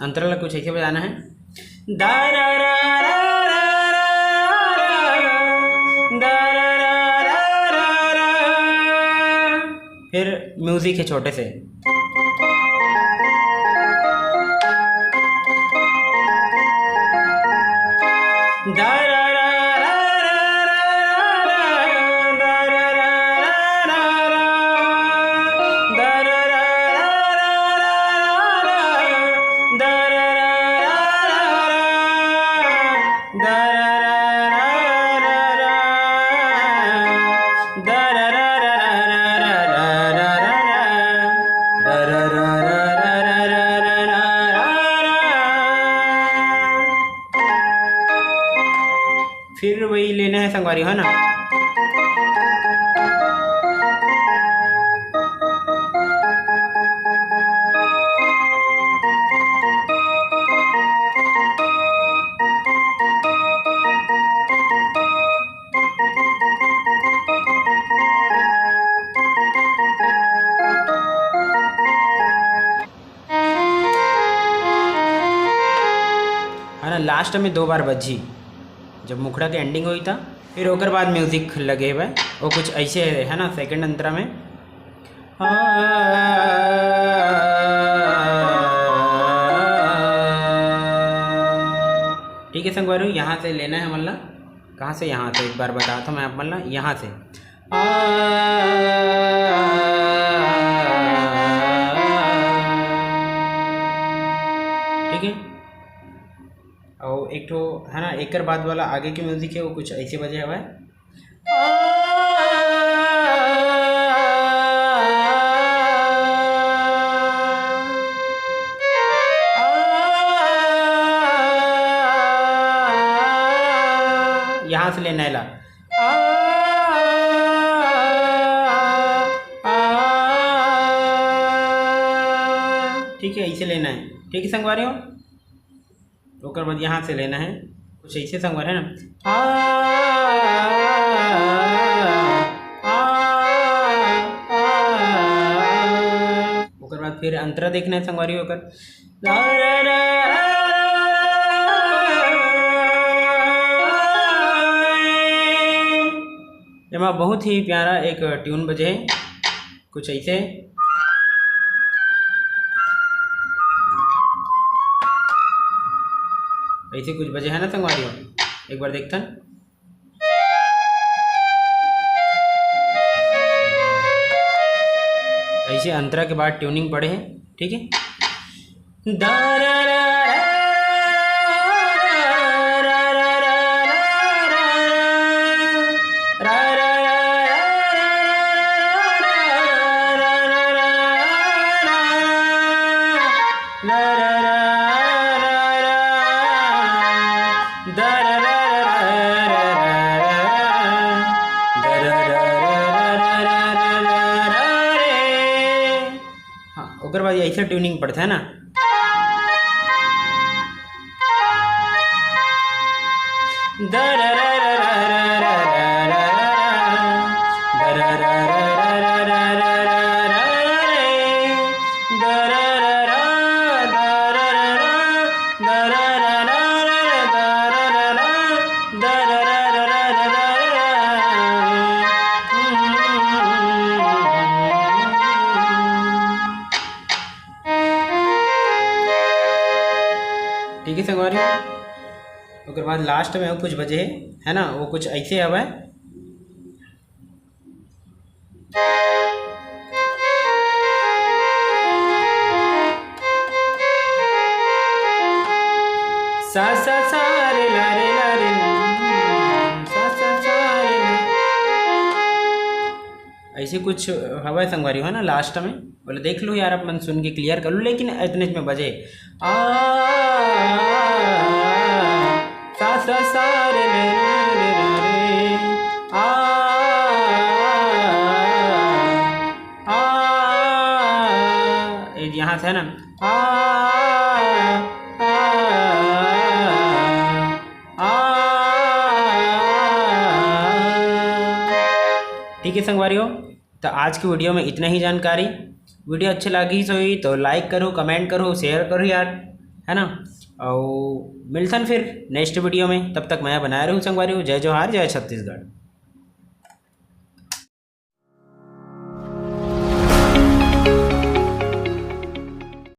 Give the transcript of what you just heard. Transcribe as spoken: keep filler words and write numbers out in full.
अंतरा ला कुछ ऐसे बजाना है, दा रा रा रा रा रा रा, दा रा रा रा रा रा रा। फिर म्यूजिक है छोटे से, दा रा रा रा रा रा रा, दा रा रा रा रा रा, दा रा रा रा रा रा, दा रा रा रा रा रा, दा रा रा रा रा रा, दा रा रा रा रा रा रा रा रा, दा रा रा रा रा रा रा रा रा रा। फिर वही लेना है संगवारी, है ना। है ना, लास्ट में दो बार बजही, जब मुखड़ा के एंडिंग होई था, फिर ओकर बाद म्यूजिक लगे हुए। वो कुछ ऐसे है ना, सेकंड अंतरा में। ठीक है संगवारी, यहाँ से लेना है हमन ला। कहाँ से? यहाँ से। एक बार बताता हूँ मैं आप मन ला, यहाँ से। ठीक है, और एक ठो है ना, एकर बाद वाला आगे के म्यूजिक है, वो कुछ ऐसे बजे हवय। यहाँ से लेना है ला। ठीक है, ऐसे लेना है। ठीक है संगवारी हो, ओकर बाद यहाँ से लेना है, कुछ ऐसे संगवारी है ना। ओकर बाद फिर अंतरा देखना है संगवारी, ओकर एमा बहुत ही प्यारा एक ट्यून बजे हे, कुछ ऐसे, ऐसे कुछ बजे है ना संगवारी हो, एक बार देखथन। ऐसे अंतरा के बाद ट्यूनिंग पड़े है, ठीक है। हाँ, ओकर बाद ऐसे ट्यूनिंग पड़ता है ना। ठीक है संगवारी, ओकर बाद लास्ट में कुछ बजे है ना, वो कुछ ऐसे हवय। सा सा सा रे ला रे ला रे, सा सा सा रे ला। ऐसे कुछ हवय संगवारी हो ना लास्ट में, बोले देख लो यार, आप मन सुन के क्लियर कर लो, लेकिन इतने में बजे आ सा सा सा रे रे रे रे रे, आ आ, ये यहाँ से है ना, आ आ आ। ठीक है संगवारी हो, तो आज की वीडियो में इतना ही जानकारी। वीडियो अच्छे लागिस होही तो लाइक करो, कमेंट करो, शेयर करो यार। है ना। अउ मिलथन फिर नेक्स्ट वीडियो में, तब तक मैं बनाए रहूँ संगवारी हो। जय जोहार, जय छत्तीसगढ़।